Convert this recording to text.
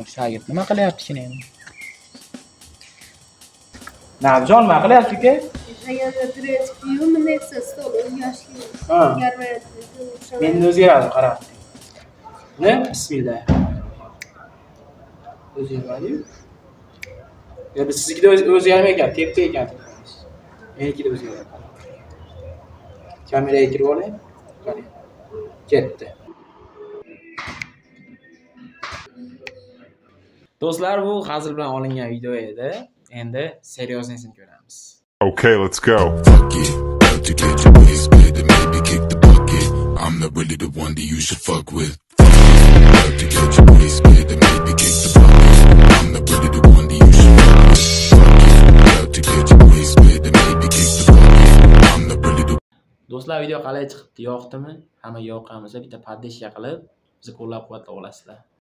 Shagird nima qilyapti shuni endi? Nabjon nima qilyapti, uka? Agar bunday qilsa, stol o'zgarishi Ha. o'zgarmayapti. Menda o'zgaradi, qarab. Ne? Bismillah. O'zgarmadi-yu. Ya biz siznikida o'zgarmay ekan, tepa ekan telefoningiz. Menikida o'zgaryapti. Kameraga kirib olay. Qarang. Ketdi. Do'stlar, bu hazil bilan olingan video edi. Endi серьезный sini ko'ramiz. Okay, let's go. Fuck it. About to get your waist bit and maybe kick the bucket. I'm not really the one that you should fuck with. Fuck it. About to get your waist bit and maybe kick the bucket. I'm not really the one that you should fuck with. Fuck it. About to get your waist bit and maybe kick the bucket. I'm not really the Do'stlar, video qalay chiqibdi? Yoqdimi? Hamma yoqqan bo'lsa, bitta поддержка qilib, bizni qo'llab-quvvatlab olasizlar.